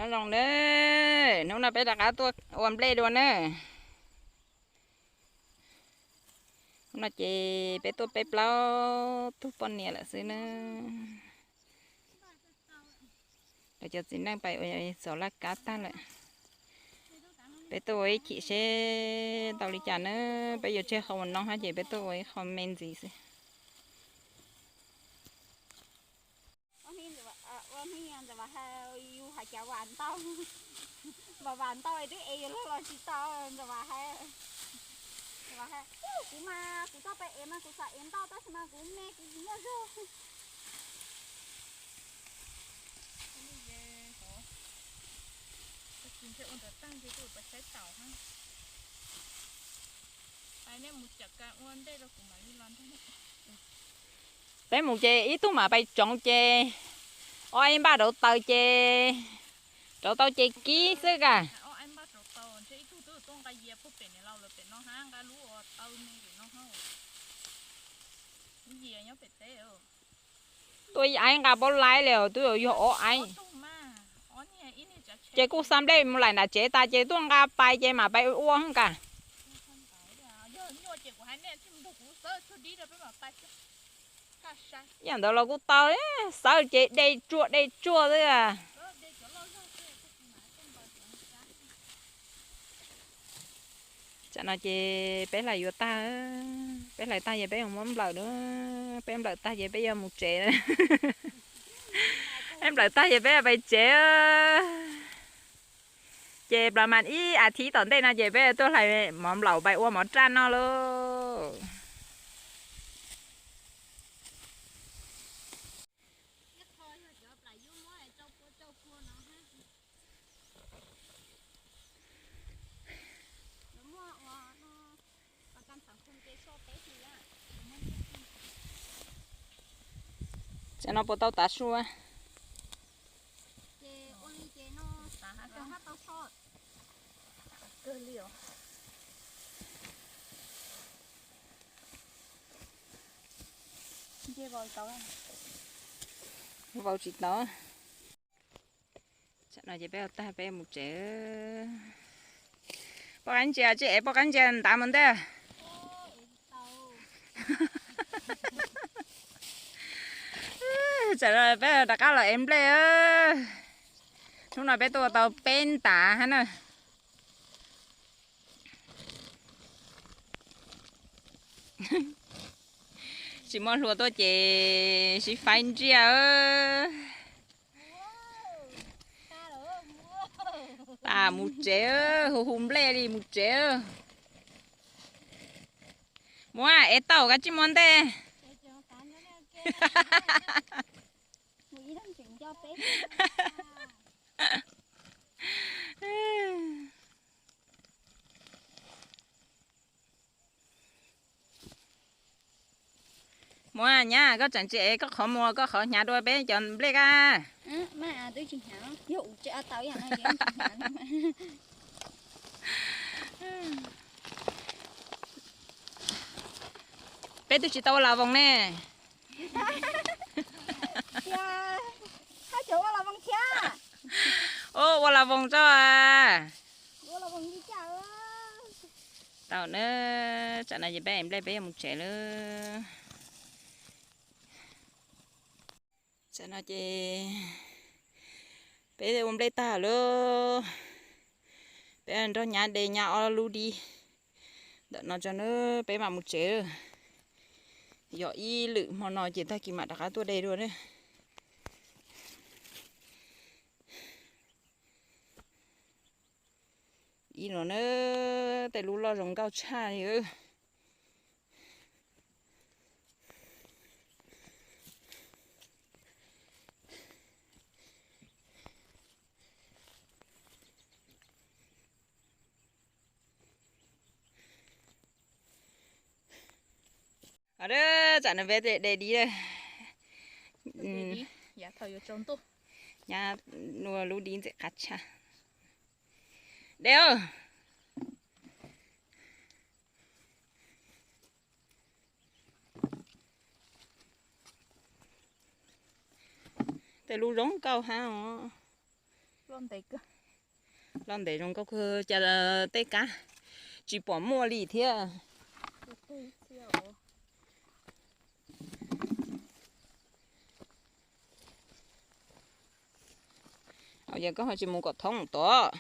Zoo na, hnub no peb rov qab tuaj ua nplej dua na. Hnub no ces peb tuaj peb plaub tug poj niam lawm xwb na. Lawv cov txiv neej pais ua xov laj kab tag lawm. Peb tuaj ua ib chim seb tau li cas na, peb yuav tseg qhov uas no hab ces peb tuaj ua ib qho me ntxiv xwb. Ua hnub ntawd vas ha, yus hais cas vas ntau, vas vas ntau es twb ev yuav luag los tsis tau ntawd vas ha. Kuv mas kuv tau pais ev mas kuv xav ev ntau tab sis mas kuv me kuv tsis muaj zog. Peb mus ces ib tug mam pais tsoov ces ob ib npaj rauv taws ces rauv tau ces kib xwb ka. Tuaj ib nqa paub laib li twb yog ob ib. Ces kuj xa nplej mus laim nram tsev tas ces tuaj nqa pais ces mam pais ua ka. Ib yam ntawd los kuj tau, xawb ces de tsuag de tsuag xwb. Tsam no ces peb hlais yuav tag, peb hlais tag ces peb yuav muab nplawm na, peb nplawm tag ces peb yuav mus tsev. Peb nplawm tag ces peb yuav pais tsev. Ces plas mas ib as thiv tom ntej no ces peb tuaj hlais mov nplaum pais ua mov raj noj lauj. Tsam no puas tau tav su? Vau tsis tau. Tsam no ces peb ua tag peb mus tsev. Poj qaib ntsia, tsis ev poj qaib ntsia ntav mus ntej. Tsam no peb rov qab los ev nplej. Hnub no peb tuaj tau peb ntav hab na. Tsis muaj hlua tuaj ces sib faib ntsiaj. Tas mus tsev, hu hu nplej li mus tsev. Muab ev tau koj tsis muaj ntej. Muab nyab, koj tseem tsis ev koj qhov muag, koj qhov hnyav dua peb cov nplej koj. Peb twb tsis tau ua las voos ne. Ua las voos tso. Tau na, tsam no ces peb ev nplej peb yuav mus tsev lawm. Tsam no ces peb ua nplej tag lawm. Peb nrog nyab de nyab ob lub dib ntawm no tso na, peb mam mus tsev. Yog ib lwm hmo no ces tag kis mam rov qab tuaj de dua na. Ib no na, tej lub loj zoo nkauj tshaj li. Tsam no peb de dib, nyab ua lub dib ntxim qab tshaj. De. Tej lub zoo nkauj hab os. Loj ntev zoo nkauj kawg, cas tej kab tsis pom muaj li thiab. Yog koj ho tsis mus kom thoob tod.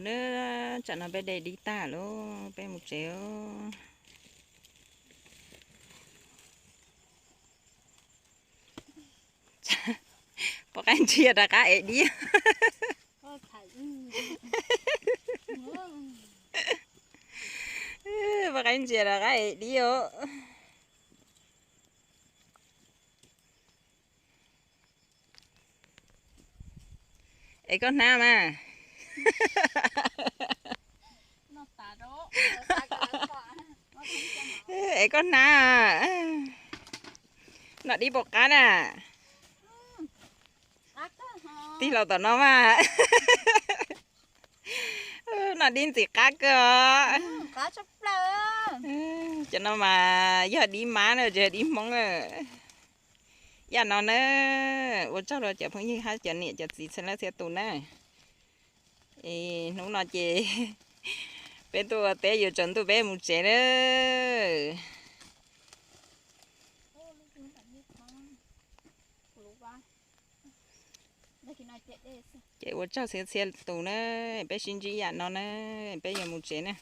Neb, tsam no peb de dib tag lawm, peb mus tsev. Pov qaib ntsia rov qab ev dib. Pov qaib ntsia rov qab ev dib os. Es koj hnab mas. Es koj hnab. Noj dib puas qab na? Tig los tom no mas. Noj dib ntxim qab kawg os. Cov no mas yog dib mab na, tsis yog dib Hmoob na. Yam no na, ua tsaug rau cov phooj ywg hab cov niam cov txiv txhia leej txhia tus na. Es hnub no ces peb tuaj ua teb yuav tsaus ntuj peb mus tsev na. Ces ua tsaug txhia txhia tus na, peb sib ntsib yam no na, peb yuav mus tsev na.